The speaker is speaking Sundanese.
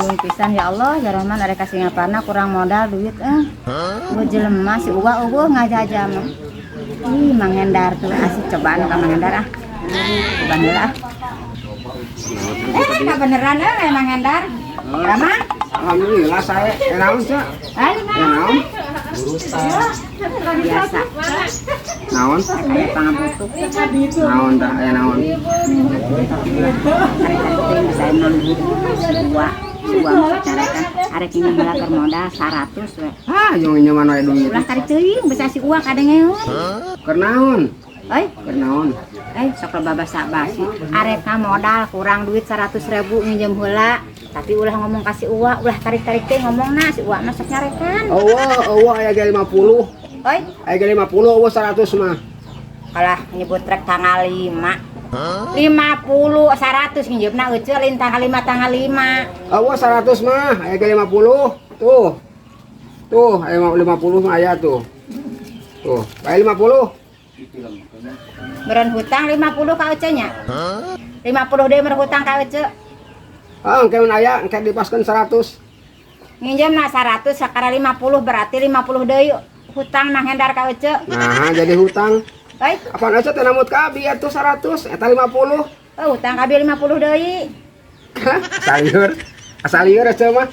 Bingung pisan, ya Allah, ya Rahman, arek ka Singaparna kurang modal duit eh. Gua jelema si Uwa euweuh ngajaja mah. Ih, Mang Hendar tuh asik, cobaan ka Mang Hendar ah. Cobaan heula ah. Eh, kabeneran eh Mang Hendar. Rama? Alhamdulillah saya. Eh, naon, Cak? Ayo, Eh, naon? Biasa. Naon? Aya pangabutuh. Naon tah, aya naon? Arek teh bisa emang duit dua. Dua maksud carekan. Arek ini heula keur modal 100 we. Ah, jeung nyaman wae duit. Ulah tarik teuing bisa si Uwa kadengeun. Keur naon? Oi, Keur naon? Eh, sok loba basa basi. Arek ka modal kurang duit 100 ribu, nginjem heula. Tapi ulah ngomong ka si Uwa, ulah tarik-tarik teh ngomongna, si Uwa masuk nyarekan. Euweuh, euweuh, aya ge 50. Oi, Aya ge 50, euweuh 100 mah. Kalah nyebut rek tanggal 5. 50 100 nginjemna euceu lain tanggal 5, tanggal 5. Euweuh 100 mah, aya ge 50. Tuh. Tuh, aya 50 mah aya tuh. Tuh, aya 50. Meureun hutang 50 ka euceu nya. 50 deui meureun hutang ka euceu. Ah, engke mun aya engke dipaskeun 100. Nginjemna 100 sakara 50, berarti 50 deui hutang Mang Hendar ka euceu. Nah, jadi hutang. Oi, Apaan aja teh namut ka abi atuh 100, eta 50. Oh, hutang ka abi 50 deui. Asal lieur. Asal lieur ece mah.